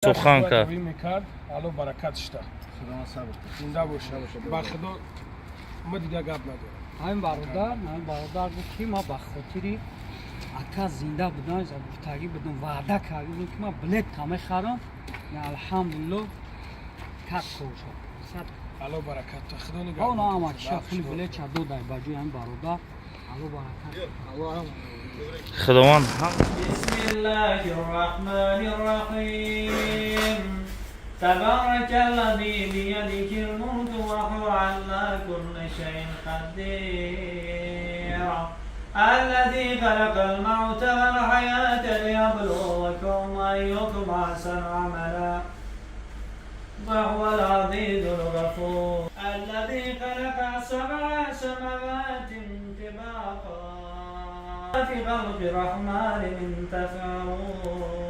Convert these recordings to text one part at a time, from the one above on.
Суханка. Мекард, Алло баракат шта. Зинда боша. Ба Худо, ма дига гап надорам. Ҳамин бародар гуфт, ки ма ба хотири ака зинда будан гуфтагӣ будам, ваъда кардем, ки ма билета мехарам. Алҳамдулилло, как кошад. Алло баракат, Худо Она нигаҳбон. Амакиша пули билетча додай ба ҷои ҳамин бародар. Алло баракат. Худованд ҳам بسم الله الرحمن الرحيم. تبارك الذي بيده الملك وهو على كل شيء قدير، الذي خلق الموت والحياة ليبلوكم أيكم أحسن عملا وهو العزيز الغفور. الذي خلق سبع سماوات طباقا، في خلق الرحمن من تفاوت،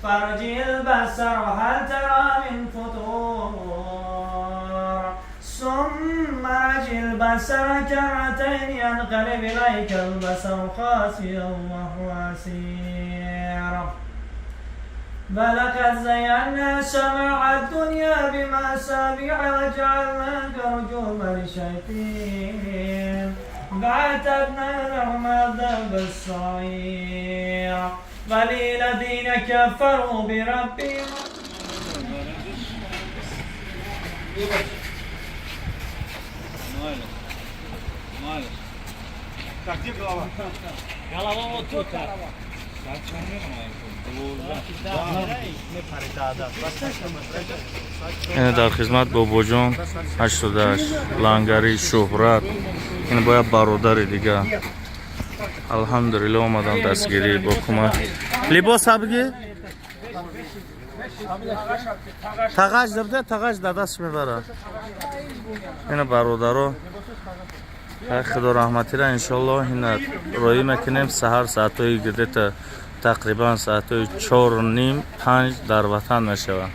فارجع البصر هل ترى من فطور، ثم ارجع البصر كرتين ينقلب إليك البصر خاسئا وهو حسير. ولقد زينا السماء الدنيا بمصابيح وجعلناها رجوما للشياطين وأعتدنا لهم عذاب السعير. وللذين كفروا بربهم. Голова вот тут. Ина дар хизмат бобоҷон 88 Лангари Шӯҳрат. Ин бояд бародари дига. Алҳамдулилло, омадан дастгирӣ бо кӯмак. Либос абги тағаш дабда тағаш дадаш мебара. Ина бародаро, Худо раҳматира, иншолло ина роӣ мекунем. Саҳар саатҳои где-то тақрибан саатҳои 4:30, 5 дар ватан мешавад.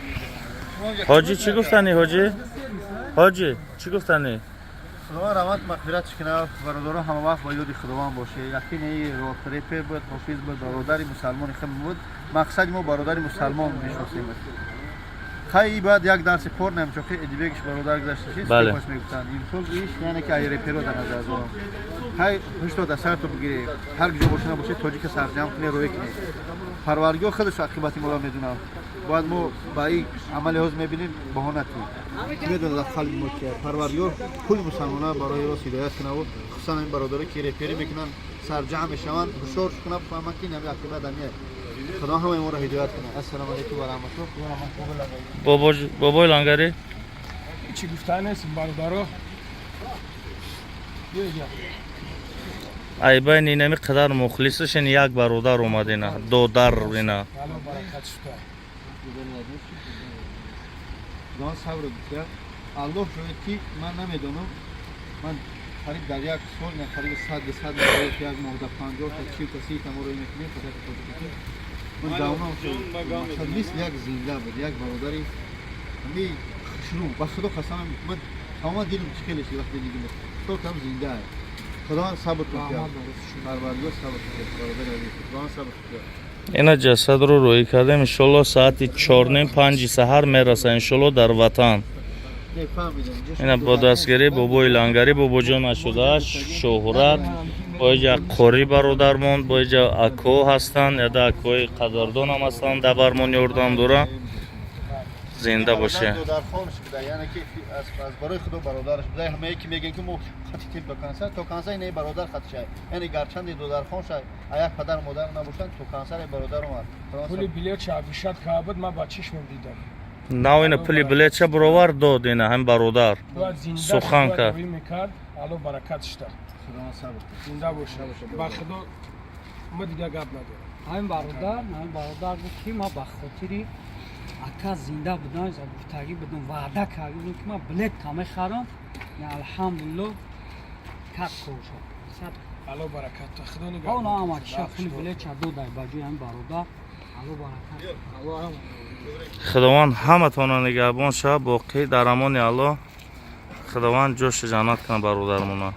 Ҳоҷӣ, чӣ гуфтанӣ? Ҳоҷӣ, ҳоҷӣ, чӣ гуфтанӣ? Худованд раҳмат мағфиратш кунад. Бародаро, ҳама вақт ба ёди Худованд боше. Яқин, репер буд, ҳофиз буд, бародари мусалмони хел буд. Мақсади мо бародари мусалмон мешносем. Хай, бояд як дарси кор намчохи Эдибегиш бародар гузашта. Бале. Чиз мегуфтанд имсол иш, яъне ки ай реперо дар назар дорам. Хай, ҳушто дар сарто бигиред, ҳар ҷо боша набошед, тоҷика сарҷамъ кунед, рӯй кунед. Парвардигор худаш ақибати моро медонад. Бояд мо ба ин амали ҳозир мебинем, баҳонати медонад дар қалби мо чия. Парвардигор кулли мусалмонан барои рост ҳидоят кунаву хусусан ин бародаре ки реперӣ мекунанд, сарҷамъ мешаванд, ҳушёр кунанд, фаҳманд, ки ин ақибат амия. Худо ҳамаи моро ҳидоят кунад. Ассалому алайкум ва раҳматуллоҳ. Бобои Лангарӣ. Чӣ гуфтан нест, бародаро. Биё. Айбайни инами қадар мухлисаш ин як бародар омад, ина додар ина. Алло баракат шуда. Худованд сабр бикунад. Аллоҳ шоҳид, ки ман намедонам, ман қариб дар як сол на қариб 100 100, як моҳда 50 та, 40 та, 30 та моро мекунем, фақат тоҷикӣ. Ман давнам шуд, мисли як зинда буд, як бародари ҳами хушрӯ. Ба Худо қасам, ман тамоман дилам чӣ хеле шуд, вақте дидим то там зинда аст. Худованд сабр кунад, Парвардигор сабр кунад, бародари азиз, Худованд сабр кунад. Ина ҷасадро рӯӣ кардем, иншолло соати 4:30, 5-и саҳар мераса, иншолло, дар ватан. Ина бо дастгирии бобои Лангарӣ, бобоҷон 88 Шӯҳрат, бо иҷа қорӣ бародармон, бо иҷа ако ҳастанд, яда акои қадрдонам ҳастанд, дабармон ёрдам дора. Зинда боше. Додархонш буда, яъне ки аз барои Худо бародараш буда. Ҳамае ки мегӯянд, ки мо хати тем то конца, то конца инаи бародар хатшай, яъне гарчанде додархонша а як падар модар набошанд, то конца бародар омад. Пули билетша абишат кабуд, ман ба чишмам дидам. Нав ина пули билетша бировар дод ина ҳам бародар. Бояд зинда Суханка. рӯй мекард. Алло баракат шта. Худованд сабр кунад. Зинда боша. Ба Худо, ма дига гап надорам. Ҳамин бародар гуфт, ки ма ба хотири ака зинда будан гуфтагӣ будам, ваъда кардем, ки ман билета мехарам. Алҳамдулилло, как кошад. Алло баракат, Худо нигаҳбон. Она амакиша пули билетча додай ба ҷои ҳамин бародар. Алло баракат. Худованд ҳаматона нигаҳбон шавад. Боқӣ дар амони Аллоҳ. Худованд ҷоши ҷаннат кунад бародармона.